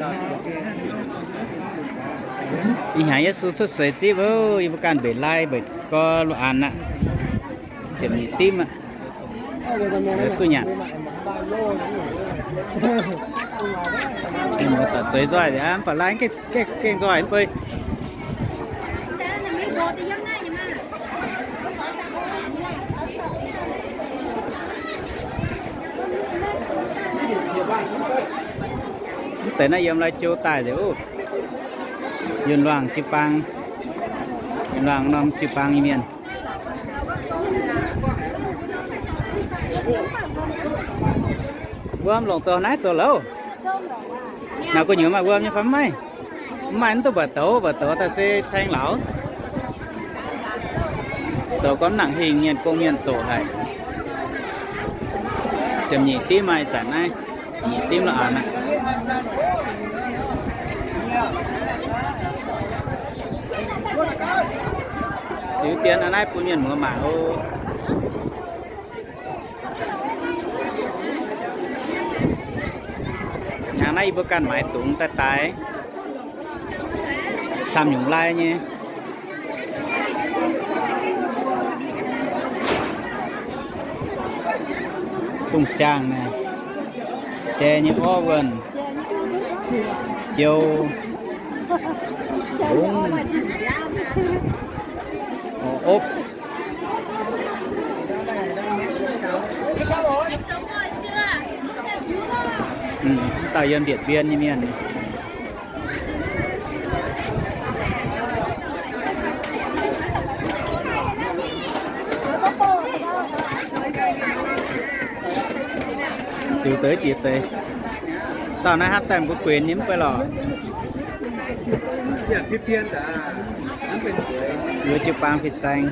Ih hnyangx Yesu cuotv seix zipv oc, yie mbuo ganh mbeix lai mbeix gorx luoqc aanx aqv. Ziepc nyeic dimv aqv. Duqv nyanc. Mienh muoz doic zueiz nzoih aqv, mv baac lai gengh nzoih mv bei. Mv deix naaiv yiem Lai Châu daaih nzengc oc. Yunh Luangh jiu-baang, Yunh Luangh norm jiu-baang nyei mienh. Wuom longc zoux naaiv zoux louc. Naaic gu'nyuoz maaih wuom nyei fai mv maaih? Mv maaih mv duqv mbu'ziex douz, mbu'ziex douz daaih se caeng lauz. Zoux gorngv nangc hingh mienh gong mienh zoqc haic. Ziepc nyeic dimv maaih zanc naaiv, nyeic dimv la'aanx aqv. Ziux dien a'naaiv bun mienh muoz mangc oc. Hnangv naaiv yie mbuo ganh maaiz dungz daaih daix, camv nyungc lai nyei. Dungz jaangh naaic, jai nyei orv wuonh, jou, lungv, opv. Dauh yiem mbietc mbien nyei mienh. Ziux deix jiex deix. Dauh naaiv hnangv daaih mbuo guenx nyei mv bei lorqc. Yie jiu-baang fih saeng.